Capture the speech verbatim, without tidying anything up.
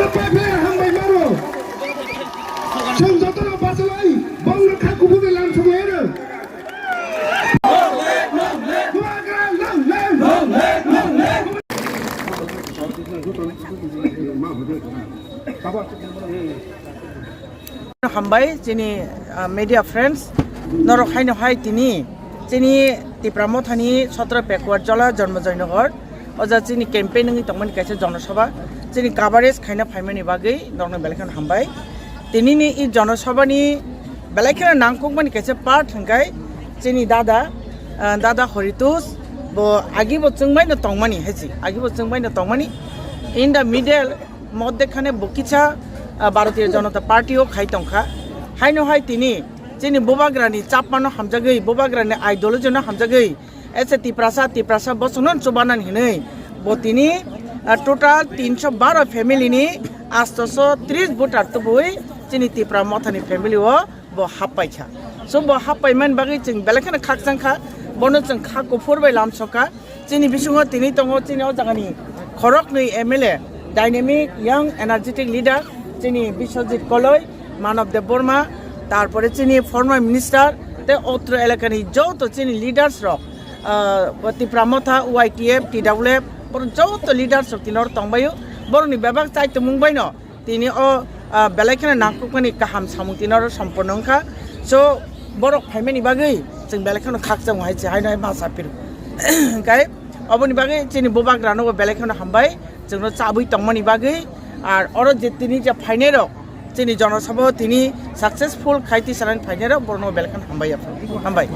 Hambai maro. Chwng jotono bachalai, bongno kha kubuni lam songwi ero. Hambai chini, ah, media friends, norok haino hai tini chini Tipra Mothani Satra Pekuar Jola Janmajoy Nagar, o ja chini campaign wngwi tongmani kaisa jonosabha, chini coverage khaina phaimani bagwi norokno belai kheno hambai. Tinini i jonosabhani belai kheno nangkukmani kaisa part hwnkhe chini dada, ah, dada Horitus, bo agi bo chwngbaino tongmani hai si, agi bo chwngbaino tongmani. In the middle, modde khane bo kisa, ah, Bharatiya Janata Party o khai tongkha. Haino hai tini chini bubagrani chapmano hamjagwi, bubagrani ideology no hamjagwi, ese Tiprasa, Tiprasa bosongno chubanan hinwi bo tini, ah, total tinsho baro family ni astoso tris voter tubui chini Tipra Mothani family o bo happai kha. So bo happai man bagwi chwng belai kheno khakchang kha, bono chwng kha kuphur bai lam sokha. Chini bisingo tini tongo chini o jagani khoroknwi M L A, dynamic, young, energetic leader, chini Biswajit Koloi, Manav Debbarma, tarpore chini former minister, tei otro elakani joto chini leaders rok, ah, Tipra Motha, Y T F, T W F, borok joto leaders rok tini oro tongbaio. Borokni bebak chaitomung baino tini o, ah, belai kheno nangkukmani kaham samung tini oro somporno wngkha. So, borok phaimani bagwi chwng belai kheno khakchang hai se haino hai ma saphiru. Hwnkhe oboni bagwi chini bubagrano bo belai kheno hambai, chwngno chabwi tongmani bagwi. Ar oro je tini je phainai rok, chini jonosabha tini successful khai tisanani phainai rok, borokno belai kheno hambai, hambai.